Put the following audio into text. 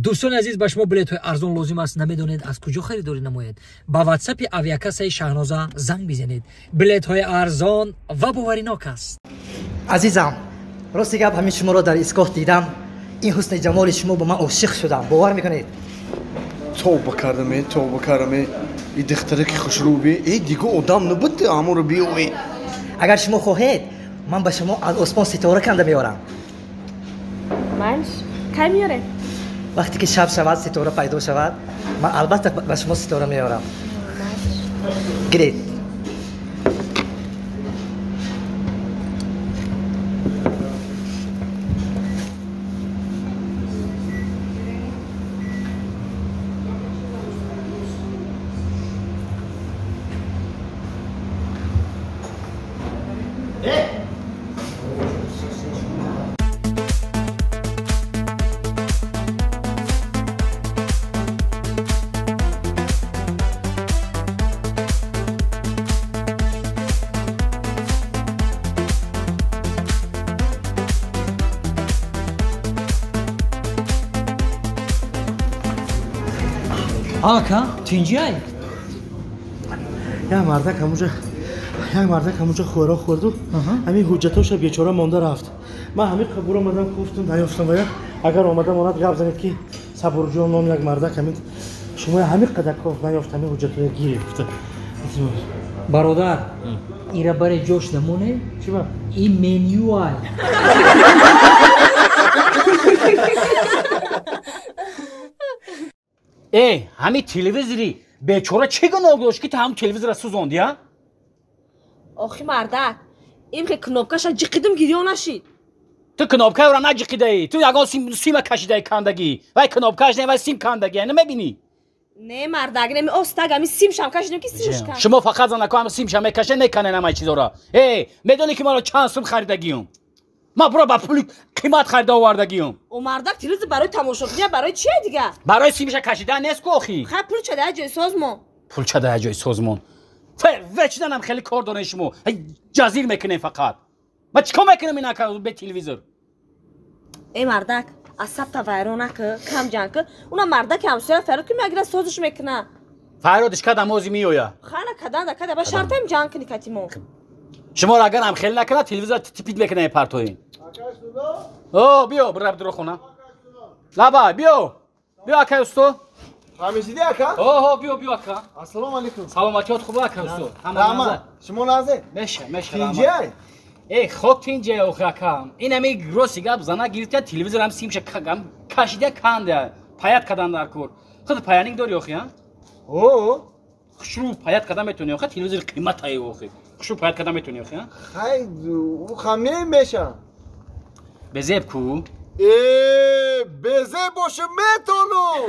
Дӯстони азиз, ба шумо билетҳои арзон лозим аст, намедонед аз куҷо харидорӣ намоед? Ба ватсапи авиакассаи Шаҳноза занг бизанед. Билетҳои арзон ва боваринок аст. Азизам, рости гап, ҳамин шуморо дар истгоҳ дидам, ин ҳусни ҷамоли шумо ба ман ошиқ шудам. Бовар мекунед? Тавба кардаме, тавба кардаме. И духтаре ки хушрӯ би, э дига одам набуд, аморо биёве. Агар шумо хоҳед, ман ба шумо аз осмон ситора канда меорам. Манш кай меоред? Вақте ки шаб шавад, ситора пайдо шавад, ман албатта ба шумо ситора меорам. Гиред. Ака, тинҷиай? Як мардак ҳамунҷа, як мардак ҳамунҷа хӯрок хӯрду, ҳамин ҳуҷҷатоша бечора монда рафт. Ман ҳамин қабур омадам, гуфтам, наёфтам. Вая агар омада монад, гап занед, ки Сабурҷон ном як мардак ҳамин шумо ҳамин қадар кофт наёфт, ҳамин ҳуҷҷатоя гирифт. Бародар, ира баре ҷош намоне? Чиба? Ин менюай. Э, ҳами телевизори бечора чӣ гуноҳ дошт, ки ту ҳам телевизора сӯзонди, а? Охи мардак, им ки кнопкаша ҷиқидим, гирён нашид. Ту кнопкаро наҷиқидаӣ, ту ягон сима кашидаи кандагӣ. Вай кнопкаш не, вай сим кандагӣ, намебинӣ? Не, мардак, не, остаг ами симшам кашидим, ки симш канд. Шумо фақат занако ҳам симша мекашед, меканен ҳамаи чизора. Э, медонӣ, ки маро чанд сум харидагиюм? Ман буро ба пули қимат харида овардагиюм. О мардак, телевизор барои тамошобиня, барои чие дига? Барои симша кашидан нест ку охи. Хай, пул чада ҷои созмон. Пул чада ҷои созмон. Вечиданам хеле кор дорен шумо. Ҷазир мекунем фақат. Ман чикор мекунам ин ака бе телевизор? Э мардак, асабта вайрон накӣ, кам ҷанг кӣ. Уна мардаки ҳамсоя фарёд ки меагира, созиш мекуна. Фарёдиш кадам, ози меоя. Хана кадан да када, ба шартам ҷанг кунӣ кати мо. Шуморо агар ҳам хеле накунад, телевизор типит мекунад, партоин. О, биё, бираб дуро хона. Лаба, биё. Биё, акай усто. Фаҳмишидӣ, ака? Оҳо, биё, биё, ака. Ассалому алайкум. Саломатиёт хуб, ака усто. Раҳмат. Шумо назе? Меша, меша. Тинҷиай? Э, хок тинҷиай, охи ака. Ин ҳами рости гап, зана гирифта, телевизор ҳам симша кашида канда. Паят кадан дар кор. Худ паянинг дори охи, а? О. Хушрӯ паят кадан метавонӣ охи, телевизор қиматае охи. Хушрӯ паят кадан метавонӣ охи, а? Хай, ӯ хаме меша. Безеб ку? Э, безеб боша метонам.